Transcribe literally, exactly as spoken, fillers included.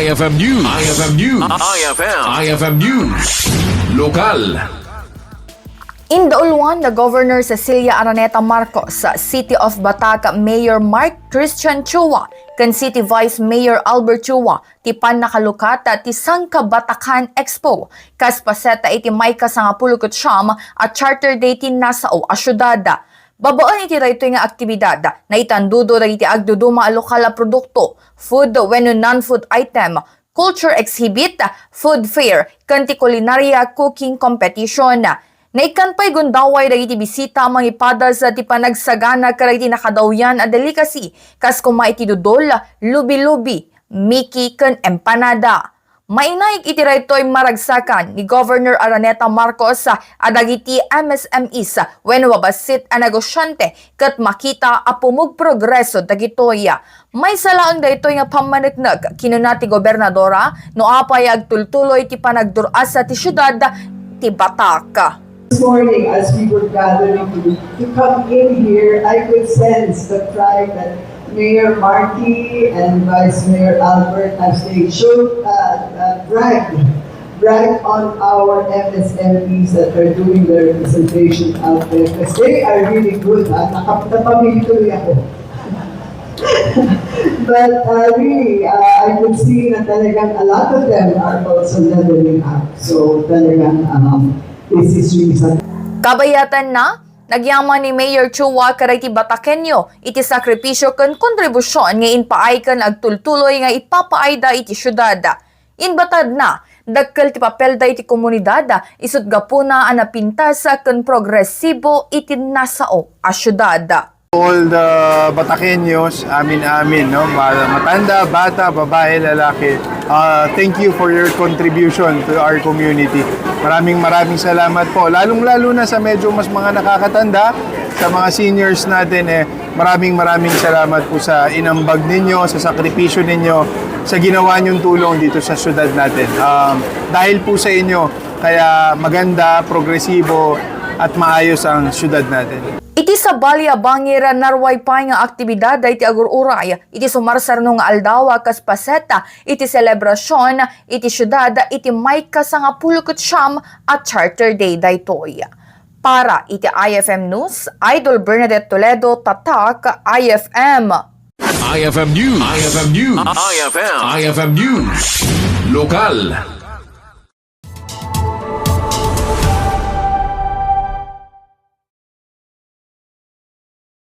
I F M News. I F M News. I F M. I F M News. Lokal. Indauluan da Governor Cecilia Araneta Marcos, City of Batac Mayor Mark Christian Chua, ken City Vice Mayor Albert Chua, ti pannakalukat ti Sangka Batacan Expo, kas paset iti maikasangapuluket siam a Charter Day ti nasao a siudad. Babaen iti daytoy nga aktibidad, naitandudo dagiti agduduma a lokal a produkto, food wenno non-food item, culture exhibit, food fair, ken ti culinaria cooking competition. Naikkan pay gundaway dagiti bisita a mangipadas ti panagsagana kadagiti nakadawyan a delicacy, kas koma iti dudol, lubi-lubi, miki, ken empanada. Mainaig iti daytoy maragsakan ni Governor Araneta Marcos a dagiti M S M Es wenno babassit a negosyante ket makita a pumugprogreso dagitoy. Maysa laeng daytoy nga pammaneknek, kinuna ti gobernadora, no apay agtultuloy ti panagdur-asa ti siudad ti Batac. This morning, as we were gathering to, to come in here, I could sense the pride that Mayor Marty and Vice Mayor Albert, as they showed, uh, uh, brag, brag on our M S M Es that are doing their presentation out there, because they are really good, ha? Nakap-, napamili tuloy ako. But, uh, really, uh, I could see na talagang a lot of them are also leveling up. So, talagang, um, this is really something. Kabayatanna, nagyaman ni Mayor Chua kadagiti Bataqueño iti sakripisio ken kontribusion nga impaay ken agtultuloy nga ipapaayda iti siudad. Inbatadna, dakkel ti papelda iti komunidad, isut' gapuna a napintas ken progresibo iti nasao a siudad. All the Bataqueños, amin-amin, no? Ma-, matanda, bata, babae, lalaki. Uh, thank you for your contribution to our community. Maraming, maraming salamat po. Lalong-lalo na sa medyo mas mga nakakatanda, sa mga seniors natin, eh, maraming, maraming salamat po sa inambag ninyo, sa sakripisyo ninyo, sa ginawa niyong tulong dito sa syudad natin. Um, dahil po sa inyo, kaya maganda, progresibo, at maayos ang syudad natin. Iti sabali a bangir, narway pay nga aktibidad daydi agur-uray iti sumarsarno nga aldaw a kas paset iti selebrasion iti siudad iti maikasangapuluket siam a Charter Day daytoy. Para iti I F M News, Idol Bernadette Toledo, Tatak, I F M. I F M News. I F M News. I F M. I F M News. Lokal.